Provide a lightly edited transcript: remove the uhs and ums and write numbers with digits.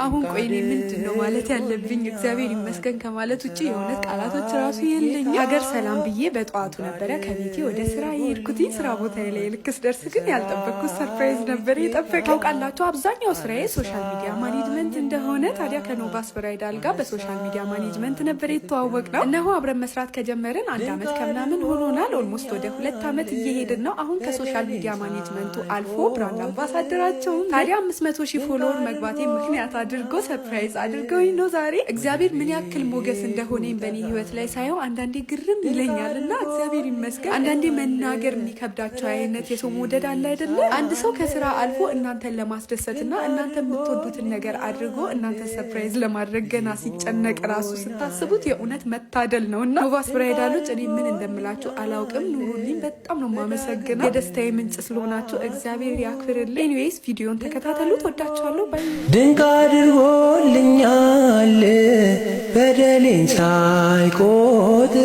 አሁን ቆይ እኔ ምንድን ነው ማለት ያለብኝ? እግዚአብሔር ይመስገን ከማለት ውጭ የእውነት ቃላቶች ራሱ የለኝም። ሀገር ሰላም ብዬ በጠዋቱ ነበረ ከቤቴ ወደ ስራ የሄድኩት። ስራ ቦታ ላይ ልክ ስደርስ ግን ያልጠበቅኩት surprise ነበር የጠበቀኝ። ታውቃላችሁ አብዛኛው ስራዬ social media management እንደሆነ። ታዲያ ከኖቫስ ብራይዳል ጋር በ social media management ነበር የተዋወቅነው። እነሆ አብረን መስራት ከጀመርን አንድ አመት ከምናምን ሆኖናል። Almost ወደ 2 አመት እየሄድን ነው። አሁን ከ social media management ኡ አልፎ brand ambassador ኣቸውም። ታዲያ 500,000 follower መግባቴ ምክንያት አድርጎ surprise አድርገውኝ ነው ዛሬ። እግዚአብሔር ምን ያክል ሞገስ እንደሆነኝ በእኔ ህይወት ላይ ሳየው አንዳንዴ ግርም ይለኛል እና እግዚአብሔር ይመስገን። አንዳንዴ መናገር የሚከብዳቸው አይነት የሰው መውደድ አለ አይደለ? አንድ ሰው ከስራ አልፎ እናንተን ለማስደሰት እና እናንተ የምትወዱትን ነገር አድርጎ እናንተ surprise ለማድረግ ገና ሲጨነቅ ራሱ ስታስቡት የእውነት መታደል ነው። እና ኖቫስ ብራይዳሎች፣ እኔ ምን እንደምላችሁ አላውቅም። ኑሩልኝ። በጣም ነው የማመሰግነው። የደስታዬ ምንጭ ስለሆናችሁ እግዚአብሔር ያክብርልኝ። Anyways ቪዲዮን ተከታተሉት። ወዳችኋለሁ። Bye። ድንቅ አድርጎልኛል በደሌን ሳይቆጥር።